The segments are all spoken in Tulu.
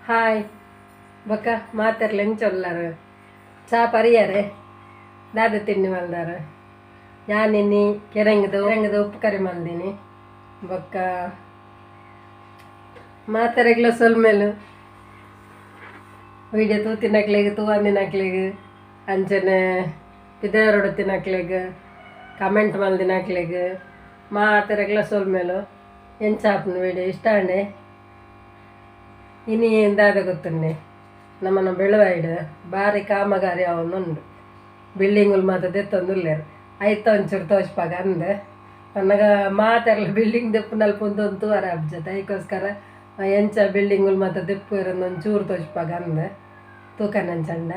ಹಾಯ್ ಬೊಕ್ಕ ಮಾತೆರ್ಲ ಎಂಚ ಉಲ್ಲರ್ ಚಾ ಪರಿಯರೆ ದಾದ ತಿಂಡಿ ಮಲ್ದಾರ ಯಾನಿನಿ ಕೆರೆಂಗದ ಕೆರೆಂಗದ ಉಪ್ಪು ಕರಿ ಮಲ್ದಿನಿ ಬೊಕ್ಕ ಮಾತೆರೆಗ್ಲ ಸೊಲ್ಮೆಲು ವಿಡಿಯೋ ತೂತಿನಕ್ಲೆಗ್ ತೂವಂದಿನಕ್ಲೆಗ್ ಅಂಚನೆ ಪಿದಯರೊಡು ತಿನಕ್ಲೆಗ್ ಕಮೆಂಟ್ ಮಲ್ದಿನಕ್ಲೆಗ್ ಮಾತೆರೆಗ್ಲ ಸೊಲ್ಮೆಲು ಎಂಚ ಆಪುಂಡು ವಿಡಿಯೋ ಇಷ್ಟ ಆಂಡೆ ಇನಿ ದಾದ ಗೊತ್ತುಂಡೆ ನಮ್ಮನ ಬೆಳುವಾಯಿಡ್ ಬಾರಿ ಕಾಮಗಾರಿ ಅವನುಂಡು ಬಿಲ್ಡಿಂಗುಲು ಮಾತ ದೆತ್ತೊಂದುಲ್ಲೆರ್ ಐತ ಒಂಚೂರು ತೋಜ್ಪಾಗ ಅಂದ್ ಪನ್ನಗ ಮಾತೆರ್ಲ ಬಿಲ್ಡಿಂಗ್ ದೆಪ್ಪುನಲ್ಪ ಉಂತೊಂದು ತೂವರೆ ಆಪುಜತೆ ಐಕೋಸ್ಕರ ಎಂಚ ಬಿಲ್ಡಿಂಗುಲು ಮಾತ ದೆಪ್ಪುವೆರ್ ಒಂಚೂರು ತೋಜ್ಪಾಗ ಅಂದ್ ತೂಕನಂಚಂಡ.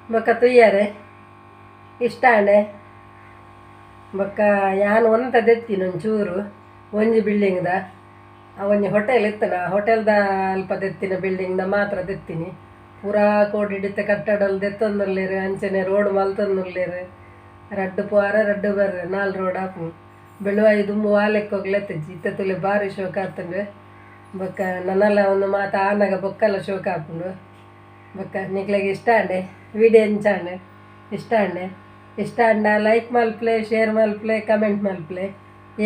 ಬೊಕ್ಕ ತುಯ್ಯರೆ ಇಷ್ಟ ಆಂಡೆ ಬೊಕ್ಕ ಯಾನ್ ಒಂತ ದೆತ್ತಿನ ಒಂಚೂರು ಒಂಜಿ ಬಿಲ್ಡಿಂಗ್ದ ಆ ಒಂಜಿ ಹೋಟೆಲ್ ಇತ್ತನ ಹೋಟೆಲ್ದ ಅಲ್ಪ ದೆತ್ತಿನ ಬಿಲ್ಡಿಂಗ್ದ ಮಾತ್ರ ದೆತ್ತಿನಿ ಪೂರಾ ಕೋಡಿಡಿತ್ತ ಕಟ್ಟಡಲ್ ದೆತ್ತೊಂದುಲ್ಲೆರ್ ಅಂಚನೆ ರೋಡ್ ಮಲ್ತೊಂದುಲ್ಲೆರ್ ರಡ್ಡ್ ಪೋರ ರಡ್ಡ್ ಬರ್ರೆ ನಾಲ್ ರೋಡ್ ಆಪುಂಡು ಬೆಳುವಾಯಿ ದುಂಬು ವಾಲೆಕ್ಕೋಗ್ಲೆತ್ತಿಜ್ಜಿ ಇತ್ತೆ ತುಲೆ ಬಾರಿ ಶೋಕ ಆತುಂಡು ಬೊಕ್ಕ ನನಲ ಒಂದು ಮಾತ ಆನಗ ಬೊಕ್ಕಲ ಶೋಕ ಆಪುಂಡು ಬೊಕ್ಕ ನಿಕ್ಲೆಗ್ ಇಷ್ಟ ಆಂಡೆ ವಿಡಿಯೋ ಎಂಚ ಆಂಡ್ ಇಷ್ಟ ಆಂಡೆ. ಇಷ್ಟ ಆಂಡ ಲೈಕ್ ಮಲ್ಪಲೆ, ಶೇರ್ ಮಲ್ಪಲೆ, ಕಮೆಂಟ್ ಮಲ್ಪಲೆ.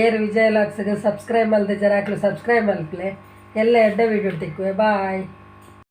ಏರ್ ವಿಜಯ್ ವ್ಲಾಗ್ಸ್ಗೆ ಸಬ್ಸ್ಕ್ರೈಬ್ ಮಲ್ದೆ ಜರಾಕ್ಲು ಸಬ್ಸ್ಕ್ರೈಬ್ ಮಲ್ಪಲೆ. ಎಲ್ಲ ಎಡ್ಡೆ ವೀಡಿಯೋ ತಿಕ್ಕುವೆ. ಬಾಯ್.